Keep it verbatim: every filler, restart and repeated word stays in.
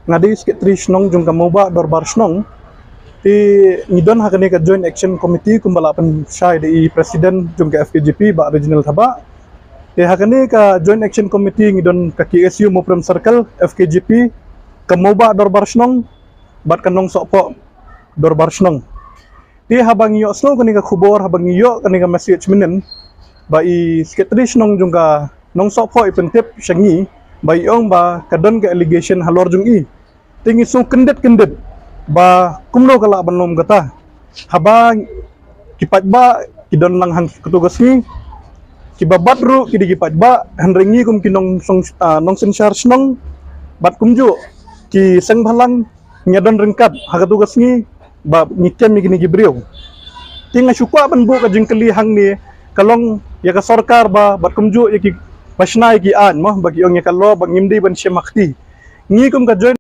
nga dei Secretary Shnong jong ka Mawbah Dorbar Shnong. Te ngi don ha kane ka Joint Action Committee kumba la pynshai da i President jong ka F K J P, Bah Reginald Thabah. Te ha kane ka Joint Action Committee ngi don ka K S U Mawprem Circle, F K J P, ka Mawbah Dorbar Shnong bad ka Nongsohphoh Dorbar Shnong. Te haba ngi ïohsngew kane ka khubor, haba ngi ïoh kane ka message mynnin, ba i Secretary Shnong jong ka Nongsohphoh i pyntip sha ngi ba i ong ba ka don ka allegation halor jong i. Te ngi sngew kyndit kyndit ba kumno ka lah ban long kata. Haba ki paidbah ki don lang hangto ka sngi, kiba bat ruh ki dei ki paidbah, hynrei ngi kum ki nong song, ah, nongsynshar shnong bad kumjuh ki seng bhalang ngi don ryngkat ha kato ka sngi ba ngi kem ïa kine ki briew. Te nga shu kwah ban buh ka jingkylli hangne, ka long ïa ka sorkar ba bad kumjuh ïa ki ba shna ïa ki aiñ mo, ba ki ong ïa ka law ba ngim dei ban shim ha kti. Ngi kum ka Joint